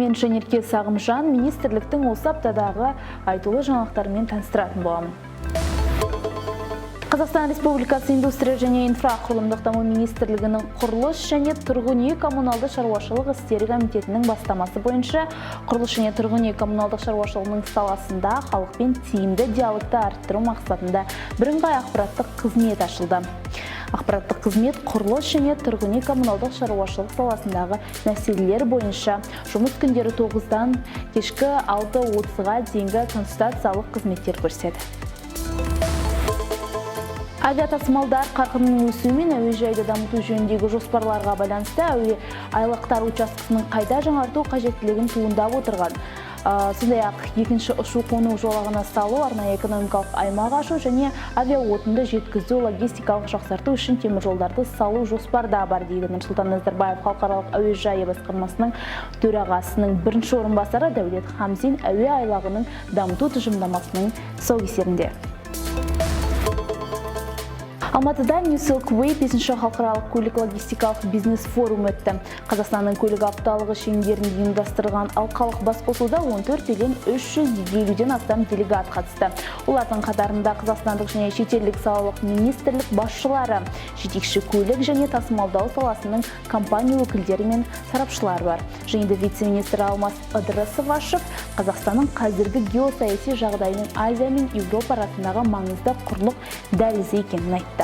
Мен Жанерке Сағымжан министрліктің осы аптадағы айтулы жаңалықтарымен таныстыратын боламын. Қазақстан Республикасы Индустрия және инфрақұрылымдық даму министрлігінің Құрылыс және тұрғын үй коммуналды шаруашылық істері комитетінің бастамасы бойынша құрылыс және тұрғын үй коммуналдық шаруашылығының саласында халықпен тиімді диалогты арттыру мақсатында бірыңғай ақпараттық қызмет ашылды. Ақпараттық қызмет құрылыс және тұрғын үй коммуналдық шаруашылық саласындағы мәселелер бойынша жұмыс күндері 9-дан кешкі 6:30-ға дейінгі консультациялық қызметтер көрсетеді. Авиатасымалдар қарқынының өсуімен әуежайды дамыту жөніндегі жоспарларға байланысты әуе айлақтар учаскесінің қайта жаңарту қажеттілігін туындап отырған. Сондай-ақ екінші ұшу-қону жолағына салу, арнайы экономикалық аймақ ашу және авиаотынды жеткізу логистикалық жақсарту үшін теміржолдарды салу жоспарда бар, дейді Нұрсұлтан Назарбаев халықаралық әуежайы басқармасының төрағасының бірінші орынбасары Дәулет Хамзин әуе айлағының дамыту тұжырымдамасының тұсаукесерінде. Алматыда New Silk Way 5-ші халықаралық көлік логистикалық бизнес форум өтті. Қазақстанның көлік апталығы шеңберінде ұйымдастырылған алқалық басқосуда 14 елден 350-ден астам делегат қатысты. Олардың қатарында қазақстандық және шетелдік салалық министрлік басшылары, жетекші көлік және тасымалдау саласының компания өкілдері мен сарапшылар бар. Жиынды вице-министр Алмас Ыдырысов ашып, Қазақстанның қазіргі геосаяси жағдайының Азия мен Еуропа арасындағы маңызды құрлық дәлізі екенін айтты.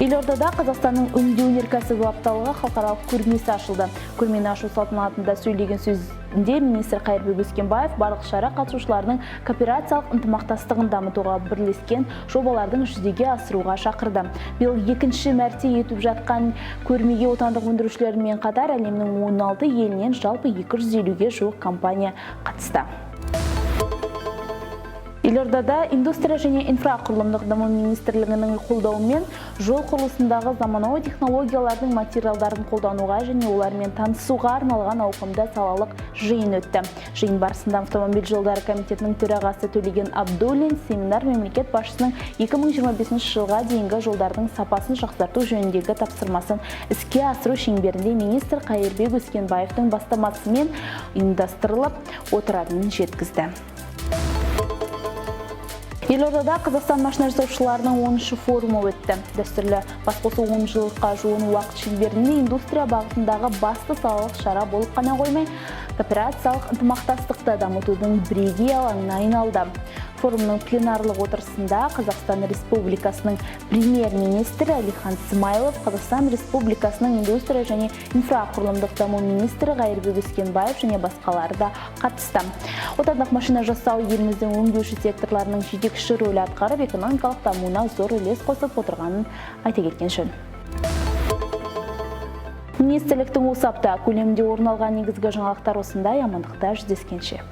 Елордада Қазақстанның өңдеу өнеркәсібі апталығы халықаралық көрмесі ашылды. Көрмені ашу салтанатында сөйлеген сөзінде министр Қайырбек Өскенбаев барлық шара қатысушыларының кооперациялық ынтымақтастығын дамытуға, бірлескен жобалардың жүзеге асыруға шақырды. Биыл екінші мәрте өтіп жатқан көрмеге отандық өндірушілермен қатар әлемнің 16 елінен жалпы 250-ге жуық компания қатысты. Елордада Индустрия және инфрақұрылымдық даму министрлігінің қолдауымен жол құрылысындағы заманауи технологиялардың материалдарын қолдануға және олармен танысуға арналған ауқымды салалық жиын өтті. Жиын барысында Автомобиль жолдары комитетінің төрағасы Төлеген Абдуллин семинар мемлекет басшысының 2025 жылға дейінгі жолдардың сапасын жақсарту жөніндегі тапсырмасын іске асыру шеңберінде министр Қайырбек Өскенбаевтың бастамасымен ұйымдастырылып отыратынын жеткізді. Елордада Қазақстан машина жасаушыларының 10-шы форумы өтті. Дәстүрлі басқосу 10 жылға жуық уақыт шеңберінде индустрия бағытындағы басты салалық шара болып қана қоймай, кооперациялық ынтымақтастықты дамытудың бірегей алаңына айналды. Форумның пленарлық отырысында Қазақстан Республикасының премьер-министрі Әлихан Смайлов, Қазақстан Республикасының индустрия және инфрақұрылымдық даму министрі Қайырбек Өскенбаев және басқалары да қатысты. Отандық машина жасау еліміздің өңдеуші секторларының жетекші рөл атқарып, экономикалық дамуына зор үлес қосып отырғанын айта кеткен жөн. Министрліктің осы апта көлемінде орын алған негізгі жаңалықтар осындай. Амандықта жүздескенше.